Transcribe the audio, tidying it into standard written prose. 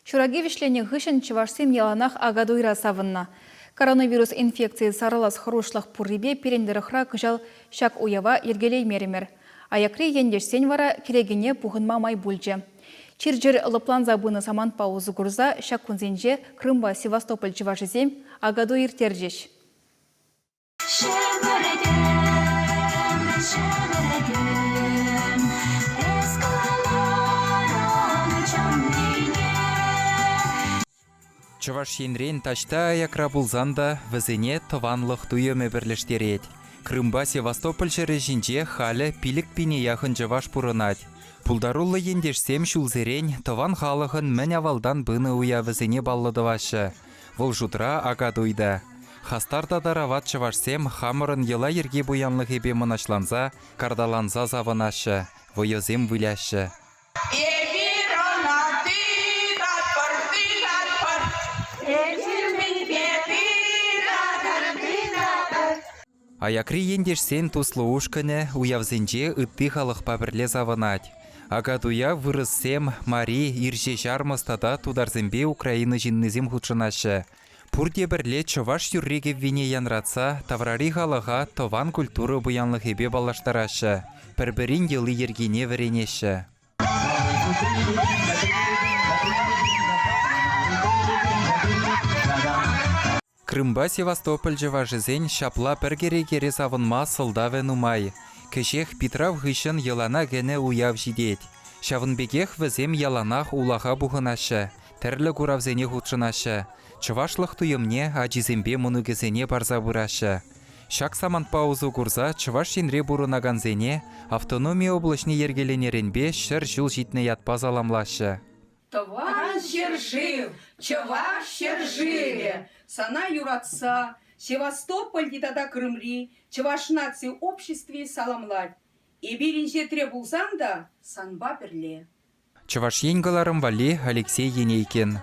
Ҫураки вӗҫленнӗ хыҫҫӑн чӑвашсем яланах Акатуйра савӑннӑ. Коронавирус инфекцийӗ сарӑлас хӑрушлӑх пуррипе пирӗн тӑрӑхра кӑҫал ҫак уява йӗркелеймерӗмӗр. Аякри ентешсен вара кӗрекене пухӑнма май пулчӗ. Чир-чӗр лӑпланса пынӑ самантпа усӑ курса ҫак кунсенче Крымпа Севастополь чӑвашӗсем Акатуй ирттерчӗҫ. Ҫӗмӗртем, ҫӗмӗртем, эс каларӑн чӑннине. Чӑваш Енрен таҫта аякра пулсан та вӗсене тӑванлӑх туйӑмӗ пӗрлештерет. Крымпа Севастополь ҫӗрӗ ҫинче халӗ 5000 яхӑн чӑваш пурӑнать. Пултаруллӑ ентешсем ҫулсерен тӑван халӑхӑн мӗн авалтан пынӑ уявӗсене паллӑ тӑваҫҫӗ. Вӑл шутра Акатуй та. Хастар та тарават чӑвашсем хамӑрӑн йӑла-йӗрке пуянлӑхӗпе мӑнаҫланса, карталанса савӑнаҫҫӗ, вӑйӑсем выляҫҫӗ. Эпир ӑна тытатпӑр, тытатпӑр. Эсир мӗнпе тытатӑр, тытатӑр. Аякри ентешсен туслӑ ушкӑнӗ уявсенче ытти халӑхпа пӗрле савӑнать. Акатуя вырӑссем, мари, ирҫе ҫармӑс тата тутарсемпе Украина ҫыннисем хутшӑнаҫҫӗ. Пурте пӗрле чӑваш юрри-кӗввине янратса таврари халӑха тӑван культура пуянлӑхӗпе паллаштараҫҫӗ, пӗр-пӗрин йӑли-йӗркине вӗренеҫҫӗ. Крымпа Севастополь чӑвашӗсен ҫапла пӗр кӗрекере савӑнма сӑлтавӗ нумай. Кӗҫех Питрав хыҫҫӑн йӑлана кӗнӗ уяв ҫитет. Ҫавӑн пекех вӗсем яланах улаха пухӑнаҫҫӗ, тӗрлӗ куравсене хутшӑнаҫҫӗ, чӑвашлӑх туйӑмне ачисемпе мӑнукӗсене парса пыраҫҫӗ. Ҫак самантпа усӑ курса Чӑваш Енре пурӑнакансене автономи облаҫне йӗркеленӗренпе 100 ҫул ҫитнӗ ятпа саламлаҫҫӗ. Тӑван ҫӗршыв, Чӑваш ҫӗршывӗ, сана юратса Севастопольти тата Крымри Чӑваш наци обществи саламлать. Эпир инҫетре пулсан та санпа пӗрле. Чӑваш Ен кӑларӑм валли Алексей Енейкин.